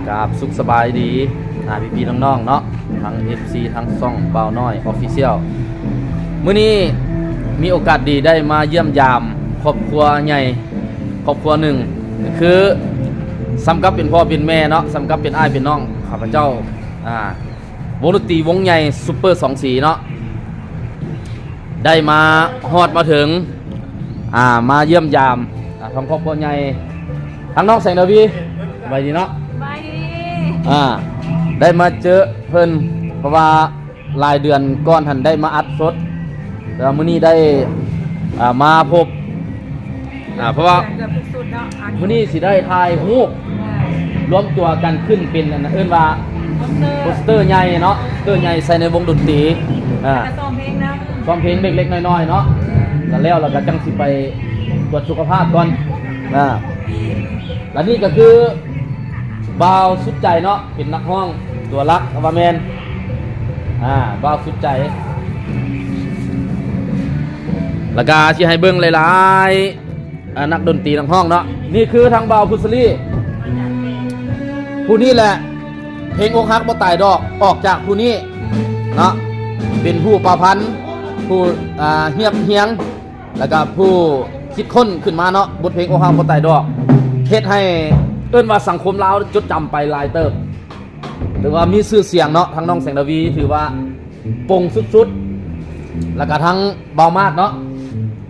ກາບສຸກສະບາຍດີ ອ່າ ພີ່ໆນ້ອງໆເນາະ ທັງ ເອັຟຊີ ທັງຊ່ອງບ່າວນ້ອຍ Official. ມື້ນີ້ມີໂອກາດດີໄດ້ມາຢ້ຽມຢາມຄອບຄົວໃຫຍ່ຄອບຄົວໜຶ່ງ ຄືສ່ຳກັບເປັນພໍ່ເປັນແມ່ເນາະ ສ່ຳກັບເປັນອ້າຍເປັນນ້ອງຂ້າພະເຈົ້າ ອ່າ ວົງດົນຕີວົງໃຫຍ່ Super ສອງສີເນາະ ໄດ້ມາຮອດມາເຖິງ ອ່າ ມາຢ້ຽມຢາມ ອ່າ ທາງຄອບຄົວໃຫຍ່ ທາງນ້ອງແສງດາວີ ສະບາຍດີເນາະ ສະບາຍດີ ອ່າ ໄດ້ມາເຈີເພິ່ນ ເພາະວ່າຫຼາຍເດືອນກ່ອນຫັ້ນໄດ້ມາອັດສົດ ແຕ່ວ່າມື້ນີ້ໄດ້ ອ່າ ມາພົບ ອ່າ ເພາະວ່າ ເກືອບທຸກຊຸດເນາະ ມື້ນີ້ຊິໄດ້ຖ່າຍຮູບ ອ່າ ລວມຕົວກັນຂຶ້ນເປັນອັນ ເອີ້ນວ່າ ໂປສເຕີ ໂປສເຕີໃຫຍ່ເນາະ ໂປສເຕີໃຫຍ່ໃສ່ໃນວົງດົນຕີ ອ່າ ແລ້ວກໍຊ້ອມເພງນຳ ຊ້ອມເພງເລັກໆນ້ອຍໆເນາະ ແລ້ວ ແລ້ວກໍຈັ່ງຊິໄປກວດສຸຂະພາບກ່ອນ ອ່າ ແລະນີ້ກໍຄືບ່າວສຸດໃຈເນາະ ເປັນນັກຮ້ອງຕົວຫຼັກກໍວ່າແມ່ນ ອ່າ ບ່າວສຸດໃຈ ແລ້ວກໍຊິໃຫ້ເບິ່ງຫຼາຍໆ ອ່າ ນັກດົນຕີນັກຮ້ອງເນາະ ນີ້ຄືທາງບ່າວພຸດສະລີ ຜູ້ນີ້ແຫຼະ ເພງອົກຫັກບໍ່ຕາຍດອກ ອອກຈາກຜູ້ນີ້ເນາະ ເປັນຜູ້ປະພັນ ຜູ້ ອ່າ ຮຽບຮຽງ ແລ້ວກໍຜູ້ຄິດຄົ້ນຂຶ້ນມາເນາະ ບົດເພງອົກຫັກບໍ່ຕາຍດອກ ເຮັດໃຫ້ ເອີ້ນວ່າສັງຄົມລາວຈົດຈຳໄປຫຼາຍເຕີບ ຖືວ່າມີຊື່ສຽງເນາະ ທັງນ້ອງແສງດາວີ ຖືວ່າ ປົງສຸດໆ ແລ້ວກະທັງບ່າວມາດເນາະ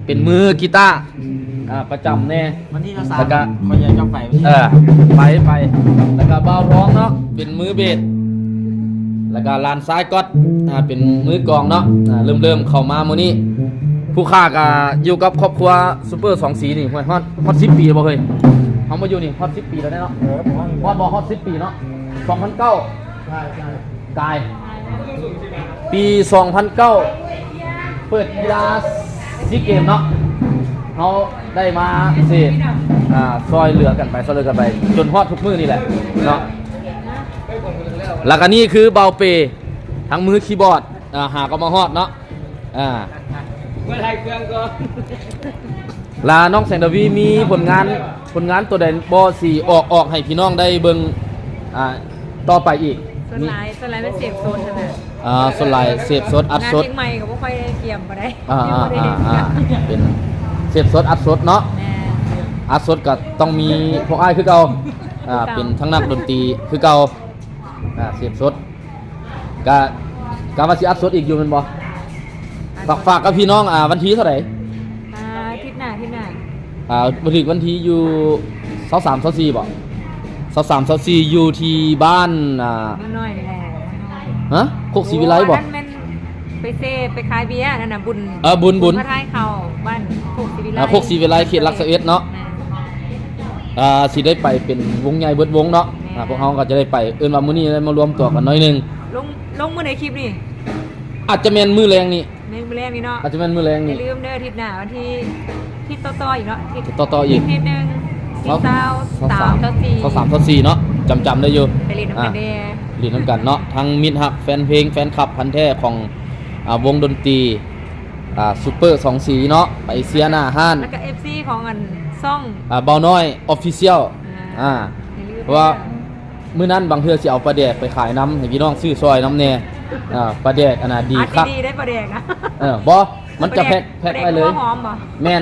ເປັນມືກີຕາ ອ່າ ປະຈຳແດ່ ວັນທີຊາວສາມ ແລ້ວກະ ຂ້ອຍຢາກຈຳໄປ ເອີ ໄປ ໄປ ແລ້ວກະບ່າວທອງເນາະ ເປັນມືເບສ ແລ້ວກະຫຼານຊາຍກອດ ອ່າ ເປັນມືກອງເນາະ ອ່າ ເລີ່ມ ເລີ່ມເຂົ້າມາມື້ນີ້ ຜູ້ຂ້າກະຢູ່ກັບຄອບຄົວ Super ສອງສີນີ້ ຮອດ ຮອດສິບປີແລ້ວບໍ່ເຮີ້ຍ ເຮົາມາຢູ່ນີ້ຮອດສິບປີແລ້ວເນາະ ເອີ ຮອດບໍ່ ຮອດສິບປີເນາະ ສອງພັນເກົ້າ ກາຍ ປີສອງພັນເກົ້າ ເປີດກິລາຊີເກມເນາະ ເຮົາໄດ້ມາເສບ ອ່າ ຊ່ອຍເຫຼືອກັນໄປ ຊ່ອຍເຫຼືອກັນໄປ ຈົນຮອດທຸກມື້ນີ້ແຫຼະເນາະ ແລ້ວກໍນີ້ຄືບ່າວເປ ທັງມືຄີບອດ ອ່າ ຫາກໍມາຮອດເນາະ ອ່າ ມາຖ່າຍເຄື່ອງກ່ອນ ລະນ້ອງແສງດາວີມີຜົນງານ ຜົນງານໂຕໃດບໍ່ຊິອອກ ອອກໃຫ້ພີ່ນ້ອງໄດ້ເບິ່ງ ອ່າ ຕໍ່ໄປອີກ? ສ່ວນຫຼາຍ ສ່ວນຫຼາຍແມ່ນເສບສົດຫັ້ນນະ ອ່າ ສ່ວນຫຼາຍເສບສົດ ອັດສົດ ງານເພງໃໝ່ກໍບໍ່ຄ່ອຍໄດ້ກຽມປານໃດ ອ່າ ອ່າ ອ່າ ອ່າ ເປັນເສບສົດ ອັດສົດເນາະ ແມ່ນ ອັດສົດກໍຕ້ອງມີພວກອ້າຍຄືເກົ່າ ອ່າ ເປັນທັງນັກດົນຕີຄືເກົ່າ ອ່າ ເສບສົດ ກະ ກະວ່າຊິອັດສົດອີກຢູ່ແມ່ນບໍ່? ອັດສົດ ຝາກ ຝາກກັບພີ່ນ້ອງ ອ່າ ວັນທີເທົ່າໃດ? ອ່າ ທິດໜ້າ ທິດໜ້າ ອ່າ ບໍ່ຖືກວັນທີຢູ່ ຊາວສາມ ຊາວສີ່ ບໍ່? ຊາວສາມ ຊາວສີ່ ຢູ່ທີ່ບ້ານ ອ່າ ບ້ານນ້ອຍນີ້ແຫຼະ ຮະ? ໂຄກສີວິໄລບໍ່? ອັນນັ້ນແມ່ນໄປເສບ ໄປຂາຍເບຍ ອັນນັ້ນນະ ບຸນ ເອີ ບຸນ ບຸນ ບຸນພະທາຍເຂົ້າ ບ້ານໂຄກສີວິໄລ ອ່າ ໂຄກສີວິໄລ ເຂດຫຼັກ ແມ່ນ ຊາວເອັດເນາະ ແມ່ນ ອ່າ ຊິໄດ້ໄປເປັນວົງໃຫຍ່ເບິດວົງເນາະ ແມ່ນ ອ່າ ພວກເຮົາກໍຈະໄດ້ໄປ ເອີ້ນວ່າມື້ນີ້ໄດ້ມາລວມຕົວກັນໜ້ອຍໜຶ່ງ ລົງ ລົງມື້ໃດຄລິບນີ້? ອາດຈະແມ່ນມື້ແລງນີ້ ແມ່ນມື້ແລງນີ້ເນາະ ອາດຈະແມ່ນມື້ແລງນີ້ ຢ່າລືມເດີ ທິດໜ້າວັນທີ ທິດຕໍ່ໆອີກເນາະ ທິດ ທິດຕໍ່ໆອີກ ທິດໜຶ່ງ ຊາວ ຊາວສາມ ຊາວສີ່ ຊາວສາມ ຊາວສີ່ເນາະ ຈຳ ຈຳໄດ້ຢູ່ ໄປຫຼິ້ນນຳກັນແດ່ ອ່າ ຫຼິ້ນນຳກັນເນາະ ທັງມິດຮັກແຟນເພງ ແຟນຄລັບພັນແທ້ຂອງ ອ່າ ວົງດົນຕີ ອ່າ Super ສອງສີເນາະ ໄປເຊຍໜ້າຮ້ານ ແລ້ວກໍ ເອັຟຊີ ຂອງອັນຊ່ອງ ອ່າ ບ່າວນ້ອຍ Official ອ່າ ອ່າ ຢ່າລືມ ເພາະວ່າ ເດີ ມື້ນັ້ນບາງເທື່ອຊິເອົາປາແດກໄປຂາຍນຳ ໃຫ້ພີ່ນ້ອງຊື້ຊ່ອຍນຳແດ່ ອ່າ ປາແດກອັນນ່າດີຄັກ ດີໄດ້ປາແດກນະ ເອີ ບໍ່ ມັນຈະແພັກ ປາແດກ ແພັກໄວ້ເລີຍ ປາແດກຫົວຫອມບໍ່? ແມ່ນ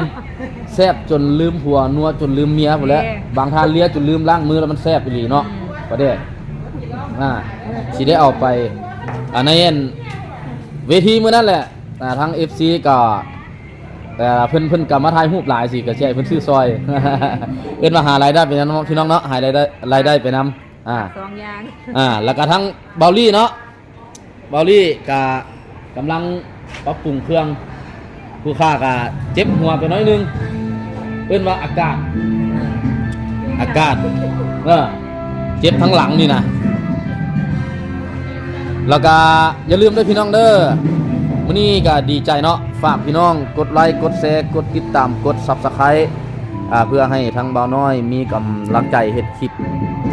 ແຊບຈົນລືມຜົວ ນົວຈົນລືມເມຍພຸ້ນແຫຼະ ເດ້ ບາງທ່ານເລຍຈົນລືມລ້າງມືແລ້ວ ມັນແຊບອີ່ຫຼີເນາະ ອືມ ປາແດກ ອ່າ ຊິໄດ້ເອົາໄປ ອ່າ ໃນອັນເວທີມື້ນັ້ນແຫຼະ ອ່າ ທາງ ເອັຟຊີ ກໍ ເອີ ເພິ່ນ ເພິ່ນກໍມາຖ່າຍຮູບຫຼາຍຊິ ກໍຊິໃຫ້ເພິ່ນຊື້ຊ່ອຍ ເອີ້ນວ່າຫາລາຍໄດ້ໄປນຳເນາະ ພີ່ນ້ອງເນາະ ຫາລາຍໄດ້ ລາຍໄດ້ໄປນຳ ອ່າ ສອງຢ່າງ ອ່າ ແລ້ວກໍທັງເບົາລີເນາະ ເບົາລີກໍກຳລັງປັບປຸງເຄື່ອງ ຜູ້ຂ້າກໍເຈັບຫົວໄປໜ້ອຍໜຶ່ງ ເອີ້ນວ່າອາກາດ ອາກາດ ເອີ ເຈັບທາງຫຼັງນີ້ນະ ແລ້ວກໍຢ່າລືມເດີພີ່ນ້ອງເດີ ມື້ນີ້ກໍດີໃຈເນາະ ຝາກພີ່ນ້ອງກົດໄລ ກົດແຊ ກົດຕິດຕາມ ກົດ Subscribe ອ່າ ເພື່ອໃຫ້ທາງບ່າວນ້ອຍມີກຳລັງໃຈເຮັດຄລິບ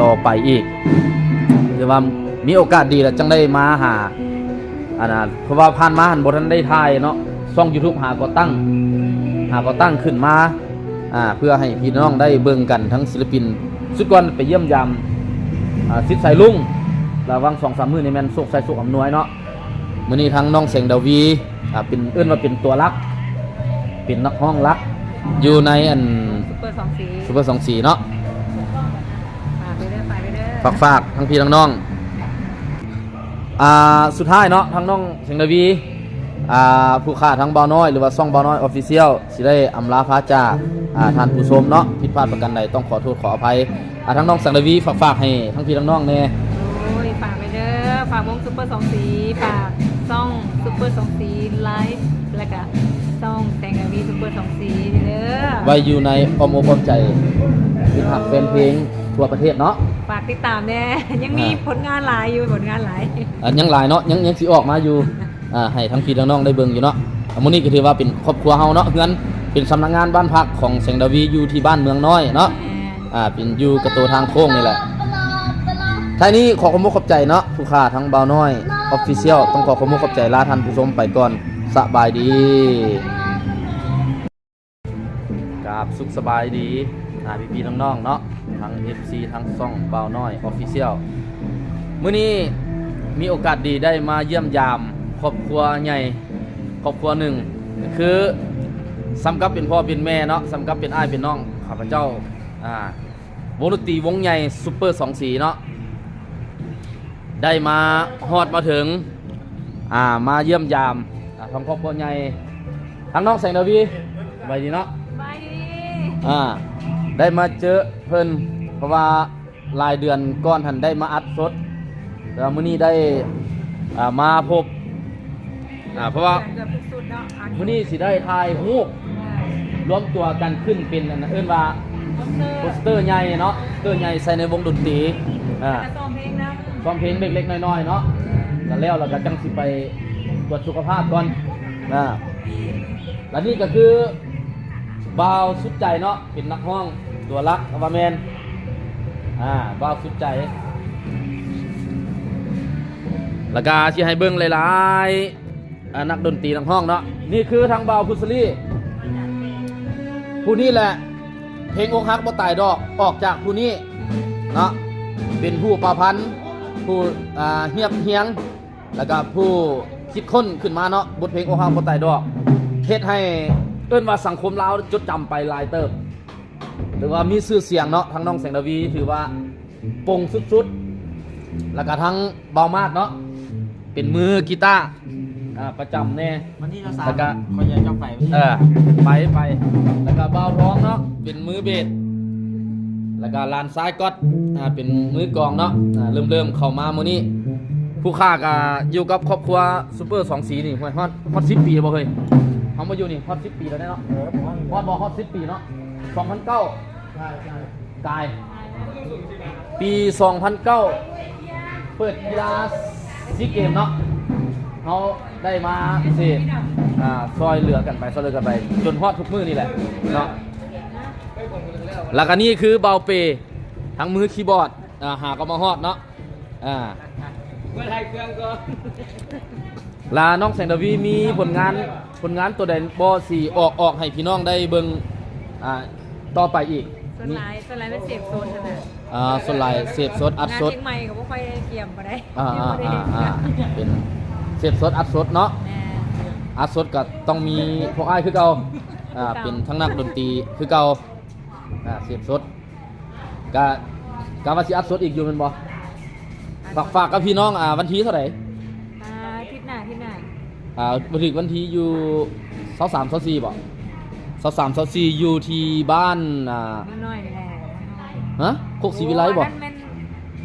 ຕໍ່ໄປອີກ ຫຼືວ່າມີໂອກາດດີແລ້ວຈັ່ງໄດ້ມາຫາ ອັນນ່າ ເພາະວ່າຜ່ານມາຫັ້ນບໍ່ທັນໄດ້ຖ່າຍເນາະ ຊ່ອງ YouTube ຫາກໍຕັ້ງ ຫາກໍຕັ້ງຂຶ້ນມາ ອ່າ ເພື່ອໃຫ້ພີ່ນ້ອງໄດ້ເບິ່ງກັນ ທັງສິລະປິນ ສຸດກ່ອນໄປຢ້ຽມຢາມ ອ່າ ສິດໄຊລຸງ ລະຫວ່າງສອງສາມມື້ນີ້ແມ່ນໂຊກໄຊໂຊກອຳນວຍເນາະ. ມື້ນີ້ທາງນ້ອງແສງດາວີ ອ່າ ເປັນ ເອີ້ນວ່າເປັນຕົວຫຼັກ ເປັນນັກຮ້ອງຫຼັກຢູ່ໃນອັນ ຊຸບເປີສອງສີ ຊຸບເປີສອງສີເນາະ. ຝາກໄປເດີ ຝາກໄປເດີ ຝາກ ຝາກທາງພີ່ທາງນ້ອງ. ອ່າ ສຸດທ້າຍເນາະ ທາງນ້ອງແສງດາວີ ອ່າ ຜູ້ຂ້າທາງບ່າວນ້ອຍ ຫຼືວ່າຊ່ອງບ່າວນ້ອຍ Official ຊິໄດ້ອຳລາພາຈາກ ອ່າ ທ່ານຜູ້ຊົມເນາະ. ຜິດພາດປະການໃດຕ້ອງຂໍໂທດຂໍອະໄພ. ອ່າ ທາງນ້ອງແສງດາວີ ຝາກ ຝາກໃຫ້ທາງພີ່ທາງນ້ອງແດ່. ໂອ້ຍ ຝາກໄປເດີ ຝາກວົງຊຸບເປີສອງສີ ຝາກຊ່ອງຊຸບເປີສອງສີ Live ແລ້ວກະຊ່ອງແສງດາວີຊຸບເປີສອງສີເດີ. ໄວ້ຢູ່ໃນອ້ອມອົກອ້ອມໃຈມິດຮັກແຟນເພງທົ່ວປະເທດເນາະ. ຝາກຕິດຕາມແດ່ ຍັງມີ ອ່າ ຜົນງານຫຼາຍຢູ່ ຜົນງານຫຼາຍ ອ່າ ຍັງຫຼາຍເນາະ ຍັງ ຍັງຊິອອກມາຢູ່. ອ່າ ໃຫ້ທັງພີ່ທັງນ້ອງໄດ້ເບິ່ງຢູ່ເນາະ. ອ່າ ມື້ນີ້ກໍຖືວ່າເປັນຄອບຄົວເຮົາເນາະ ເຮືອນເປັນສຳນັກງານບ້ານພັກຂອງແສງດາວີ ຢູ່ທີ່ບ້ານເມືອງນ້ອຍເນາະ. ແມ່ນ ອ່າ ເປັນຢູ່ກະໂຕທາງໂຄ້ງນີ້ແຫຼະ. ທ້າຍນີ້ຂໍຂອບອົກຂອບໃຈເນາະ ຜູ້ຂ້າທາງບ່າວນ້ອຍ Official ຕ້ອງຂໍຂອບອົກຂອບໃຈ ລາທ່ານຜູ້ຊົມໄປກ່ອນ. ສະບາຍດີ. ກາບສຸກສະບາຍດີ ອ່າ ພີ່ໆນ້ອງໆເນາະ ທັງ ເອັຟຊີ ທັງຊ່ອງບ່າວນ້ອຍ Official. ມື້ນີ້ມີໂອກາດດີໄດ້ມາຢ້ຽມຢາມຄອບຄົວໃຫຍ່ຄອບຄົວໜຶ່ງ ຄືສ່ຳກັບເປັນພໍ່ເປັນແມ່ເນາະ ສ່ຳກັບເປັນອ້າຍເປັນນ້ອງຂ້າພະເຈົ້າ ອ່າ ວົງດົນຕີວົງໃຫຍ່ຊຸບເປີສອງສີເນາະ ໄດ້ມາຮອດມາເຖິງ ອ່າ ມາຢ້ຽມຢາມ ອ່າ ທາງຄອບຄົວໃຫຍ່ ທາງນ້ອງແສງດາວີ ສະບາຍດີເນາະ ສະບາຍດີ ອ່າ ໄດ້ມາເຈີເພິ່ນ ເພາະວ່າຫຼາຍເດືອນກ່ອນຫັ້ນໄດ້ມາອັດສົດ ແຕ່ວ່າມື້ນີ້ໄດ້ ອ່າ ມາພົບ ອ່າ ເພາະວ່າ ເກືອບທຸກຊຸດເນາະ ມື້ນີ້ຊິໄດ້ຖ່າຍຮູບ ເອີ ລວມຕົວກັນຂຶ້ນເປັນອັນ ເອີ້ນວ່າໂປສເຕີ ໂປສເຕີໃຫຍ່ເນາະ ໂປສເຕີໃຫຍ່ໃສ່ໃນວົງດົນຕີ ອ່າ ແລ້ວກໍຊ້ອມເພງນຳ ຊ້ອມເພງເລັກໆນ້ອຍໆເນາະ ແລ້ວ ແລ້ວກໍຈັ່ງຊິໄປກວດສຸຂະພາບກ່ອນ ອ່າ ແລະນີ້ກໍຄືບ່າວສຸດໃຈເນາະ ເປັນນັກຮ້ອງຕົວຫຼັກກໍວ່າແມ່ນ ອ່າ ບ່າວສຸດໃຈ ແລ້ວກໍຊິໃຫ້ເບິ່ງຫຼາຍໆ ອ່າ ນັກດົນຕີນັກຮ້ອງເນາະ. ນີ້ຄືທາງບ່າວພຸດສະລີ ຜູ້ນີ້ແຫຼະ ເພງອົກຫັກບໍ່ຕາຍດອກ ອອກຈາກຜູ້ນີ້ເນາະ ເປັນຜູ້ປະພັນ ຜູ້ ອ່າ ຮຽບຮຽງ ແລ້ວກໍຜູ້ຄິດຄົ້ນຂຶ້ນມາເນາະ ບົດເພງອົກຫັກບໍ່ຕາຍດອກ ເຮັດໃຫ້ ເອີ້ນວ່າສັງຄົມລາວຈົດຈຳໄປຫຼາຍເຕີບ ຖືວ່າມີຊື່ສຽງເນາະ. ທາງນ້ອງແສງດາວີຖືວ່າປົງສຸດໆ ແລ້ວກໍທັງບ່າວມາດເນາະ ເປັນມືກີຕາ ອ່າ ປະຈຳແດ່ ວັນທີຊາວສາມ ແລ້ວກະ ຂ້ອຍຈະຈັບໄຟ ເອີ ໄປ ໄປ ແລ້ວກະບ່າວທອງເນາະ ເປັນມືເບດ ແລ້ວກະຫຼານຊາຍກອດ ອ່າ ເປັນມືກອງເນາະ ອ່າ ເລີ່ມ ເລີ່ມເຂົ້າມາມື້ນີ້ ຜູ້ຂ້າກະຢູ່ກັບຄອບຄົວຊຸບເປີສອງສີນີ້ ຮອດ ຮອດສິບປີແລ້ວບໍ່ເຮີ້ຍ? ເຮົາມາຢູ່ນີ້ຮອດສິບປີແລ້ວເນາະ ເອີ ຮອດບໍ່ ຮອດສິບປີເນາະ ສອງພັນເກົ້າ ກາຍ ປີສອງພັນເກົ້າ ເປີດກິລາຊີເກມເນາະ ເຮົາໄດ້ມາເສດ ອ່າ ຊ່ອຍເຫຼືອກັນໄປ ຊ່ອຍເຫຼືອກັນໄປ ຈົນຮອດທຸກມື້ນີ້ແຫຼະເນາະ. ແລ້ວກໍນີ້ຄືບ່າວເປ ທັງມືຄີບອດ ອ່າ ຫາກໍມາຮອດເນາະ ອ່າ ເມື່ອໄທເຄື່ອງກໍ ລະນ້ອງແສງດາວີມີຜົນງານ ຜົນງານຕົວໃດບໍ່ຊິອອກ ອອກໃຫ້ພີ່ນ້ອງໄດ້ເບິ່ງ ອ່າ ຕໍ່ໄປອີກ? ສ່ວນຫຼາຍ ສ່ວນຫຼາຍແມ່ນເສບສົດຫັ້ນນະ ອ່າ ສ່ວນຫຼາຍເສບສົດ ອັດສົດ ງານພຽງໃໝ່ກໍບໍ່ຄ່ອຍໄດ້ກຽມປານໃດ ອ່າ ອ່າ ອ່າ ອ່າ ເປັນເສບສົດ ອັດສົດເນາະ ແມ່ນ ອັດສົດກໍຕ້ອງມີພວກອ້າຍຄືເກົ່າ ອ່າ ເປັນທັງນັກດົນຕີຄືເກົ່າ ອ່າ ເສບສົດ ກະ ກະວ່າຊິອັດສົດອີກຢູ່ແມ່ນບໍ່? ອັດສົດ ຝາກ ຝາກກັບພີ່ນ້ອງ ອ່າ ວັນທີເທົ່າໃດ? ອ່າ ທິດໜ້າ ທິດໜ້າ ອ່າ ບໍ່ຖືກວັນທີຢູ່ ຊາວສາມ ຊາວສີ່ ບໍ່? ຊາວສາມ ຊາວສີ່ ຢູ່ທີ່ບ້ານ ອ່າ ເມືອງນ້ອຍນີ້ແຫຼະ ເມືອງນ້ອຍ ຮະ? ໂຄກສີວິໄລບໍ່? ໂອ້ ອັນນັ້ນແມ່ນ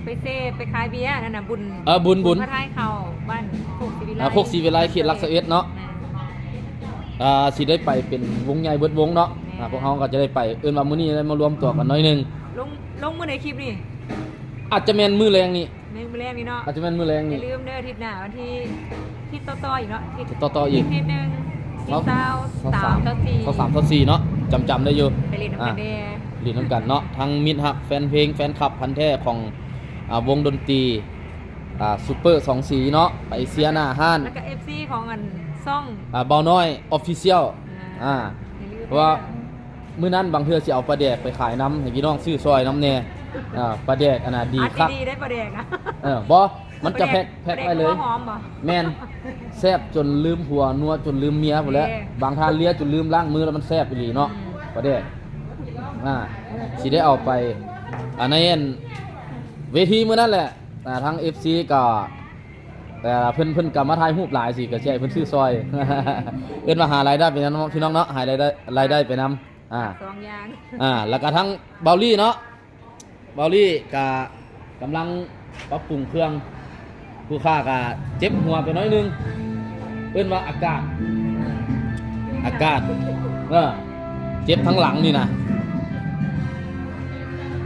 ໄປເສບ ໄປຂາຍເບຍ ອັນນັ້ນນະ ບຸນ ເອີ ບຸນ ບຸນ ບຸນພະທາຍເຂົ້າ ບ້ານໂຄກສີວິໄລ ອ່າ ໂຄກສີວິໄລ ເຂດຫຼັກຊາວເອັດເນາະ ແມ່ນ ອ່າ ຊິໄດ້ໄປເປັນວົງໃຫຍ່ເບິດວົງເນາະ ແມ່ນ ອ່າ ພວກເຮົາກໍຈະໄດ້ໄປ ເອີ້ນວ່າມື້ນີ້ໄດ້ມາລວມຕົວກັນໜ້ອຍໜຶ່ງ ລົງ ລົງມື້ໃດຄລິບນີ້? ອາດຈະແມ່ນມື້ແລງນີ້ ແມ່ນມື້ແລງນີ້ເນາະ ອາດຈະແມ່ນມື້ແລງນີ້ ຢ່າລືມເດີ ອາທິດໜ້າ ວັນທີ ທິດຕໍ່ໆອີກເນາະ ທິດຕໍ່ໆອີກ ທິດໜຶ່ງ ເນາະ ຊາວສາມ ຊາວສີ່ ຊາວສາມ ຊາວສີ່ເນາະ ຈຳໆໄດ້ຢູ່ ໄປຫຼິ້ນນຳກັນແດ່ ອ່າ ຫຼິ້ນນຳກັນເນາະ ທັງມິດຮັກແຟນເພງ ແຟນຄລັບພັນແທ້ຂອງ ອ່າ ວົງດົນຕີ ອ່າ ຊຸບເປີສອງສີເນາະ ໄປເຊຍໜ້າຮ້ານ ແລ້ວກໍເອັຟຊີຂອງອັນຊ່ອງ ອ່າ ບ່າວນ້ອຍ Official ອ່າ ອ່າ ຢ່າລືມ ເພາະວ່າ ເດີ ມື້ນັ້ນບາງເທື່ອຊິເອົາປາແດກໄປຂາຍນຳ ໃຫ້ພີ່ນ້ອງຊື້ຊ່ອຍນຳແດ່ ອ່າ ປາແດກອັນນ່າດີຄັກ ດີໄດ້ປາແດກນະ ເອີ ບໍ່ ມັນຈະແພັກ ປາແດກ ແພັກໄວ້ເລີຍ ປາແດກຫົວຫອມບໍ່? ແມ່ນ ແຊບຈົນລືມຜົວ ນົວຈົນລືມເມຍພຸ້ນແຫຼະ ເດ້ ບາງທ່ານເລຍຈົນລືມລ້າງມືແລ້ວ ມັນແຊບອີ່ຫຼີເນາະ ອືມ ປາແດກ ອ່າ ຊິໄດ້ເອົາໄປ ອ່າ ໃນອັນເວທີມື້ນັ້ນແຫຼະ ອ່າ ທາງເອັຟຊີກໍ ເອີ ເພິ່ນ ເພິ່ນກໍມາຖ່າຍຮູບຫຼາຍຊິ ກໍຊິໃຫ້ເພິ່ນຊື້ຊ່ອຍ ເອີ້ນວ່າຫາລາຍໄດ້ໄປນຳເນາະ ພີ່ນ້ອງເນາະ ຫາລາຍໄດ້ ລາຍໄດ້ໄປນຳ ອ່າ ສອງຢ່າງ ອ່າ ແລ້ວກໍທັງເບົາລີເນາະ ເບົາລີກໍກຳລັງປັບປຸງເຄື່ອງ ຜູ້ຄ້າກໍເຈັບຫົວໄປໜ້ອຍໜຶ່ງ ເອີ້ນວ່າອາກາດ ອາກາດ ເອີ ເຈັບທັງຫຼັງນີ້ນະ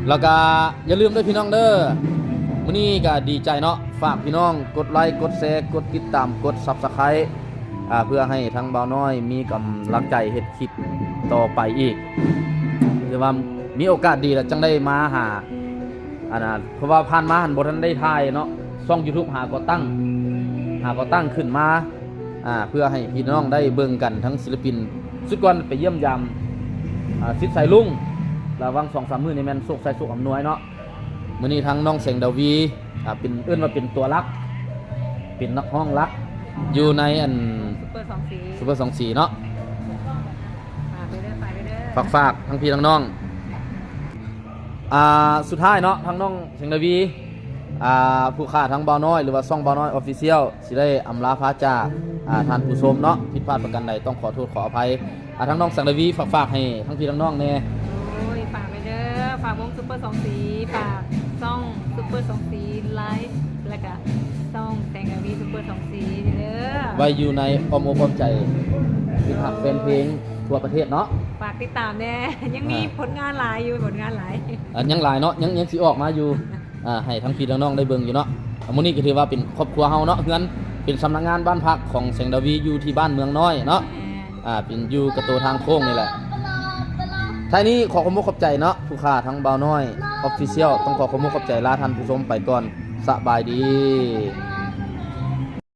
ແລ້ວກໍຢ່າລືມເດີພີ່ນ້ອງເດີ ມື້ນີ້ກໍດີໃຈເນາະ ຝາກພີ່ນ້ອງກົດໄລ ກົດແຊ ກົດຕິດຕາມ ກົດ Subscribe ອ່າ ເພື່ອໃຫ້ທາງບ່າວນ້ອຍມີກຳລັງໃຈເຮັດຄລິບຕໍ່ໄປອີກ ຫຼືວ່າມີໂອກາດດີແລ້ວຈັ່ງໄດ້ມາຫາ ອັນນ່າ ເພາະວ່າຜ່ານມາຫັ້ນບໍ່ທັນໄດ້ຖ່າຍເນາະ ຊ່ອງ YouTube ຫາກໍ່ຕັ້ງ ຫາກໍ່ຕັ້ງຂຶ້ນມາ ອ່າ ເພື່ອໃຫ້ພີ່ນ້ອງໄດ້ເບິ່ງກັນ ທັງສິລະປິນ ຊຸດກ່ອນໄປຢ້ຽມຢາມ ອ່າ ສິດສາຍລຸງ ລະຫວ່າງສອງສາມມື້ນີ້ແມ່ນໂຊກໄຊໂຊກອຳນວຍເນາະ ມື້ນີ້ທາງນ້ອງແສງດາວີ ອ່າ ເປັນ ເອີ້ນວ່າເປັນຕົວຫຼັກ ເປັນນັກຮ້ອງຫຼັກ ຢູ່ໃນອັນ ຊຸບເປີສອງສີ ຊຸບເປີສອງສີເນາະ ຝາກໄປເດີ ຝາກໄປເດີ ຝາກໆ ທັງພີ່ທັງນ້ອງ ອ່າ ສຸດທ້າຍເນາະ ທາງນ້ອງແສງດາວີ ອ່າ ຜູ້ຄ້າທາງບ່າວນ້ອຍ ຫຼືວ່າຊ່ອງບ່າວນ້ອຍ Official ຊິໄດ້ອຳລາພາຈາກ ອ່າ ທ່ານຜູ້ຊົມເນາະ ຜິດພາດປະການໃດຕ້ອງຂໍໂທດຂໍອະໄພ ອ່າ ທາງນ້ອງແສງດາວີ ຝາກ ຝາກໃຫ້ທັງພີ່ທັງນ້ອງແດ່ ໂອ້ຍ ຝາກໄປເດີ ຝາກວົງຊຸບເປີສອງສີ ຝາກຊ່ອງຊຸບເປີສອງສີ Live ແລ້ວກະຊ່ອງແສງດາວີຊຸບເປີສອງສີເດີ ໄວ້ຢູ່ໃນອ້ອມອົກອ້ອມໃຈມິດຮັກແຟນເພງທົ່ວປະເທດເນາະ ຝາກຕິດຕາມແດ່ ຍັງມີ ອ່າ ຜົນງານຫຼາຍຢູ່ ຜົນງານຫຼາຍ ອ່າ ຍັງຫຼາຍເນາະ ຍັງ ຍັງຊິອອກມາຢູ່ ອ່າ ໃຫ້ທັງພີ່ທັງນ້ອງໄດ້ເບິ່ງຢູ່ເນາະ ອ່າ ມື້ນີ້ກໍຖືວ່າເປັນຄອບຄົວເຮົາເນາະ ເຮືອນເປັນສຳນັກງານບ້ານພັກຂອງແສງດາວີຢູ່ທີ່ບ້ານເມືອງນ້ອຍເນາະ ແມ່ນ ອ່າ ເປັນຢູ່ກະໂຕທາງໂຄ້ງນີ້ແຫຼະ ທ້າຍນີ້ຂໍຂອບອົກຂອບໃຈເນາະ ຜູ້ຄ້າທາງບ່າວນ້ອຍ Official ຕ້ອງຂໍຂອບອົກຂອບໃຈ ລາທ່ານຜູ້ຊົມໄປກ່ອນ ສະບາຍດີ.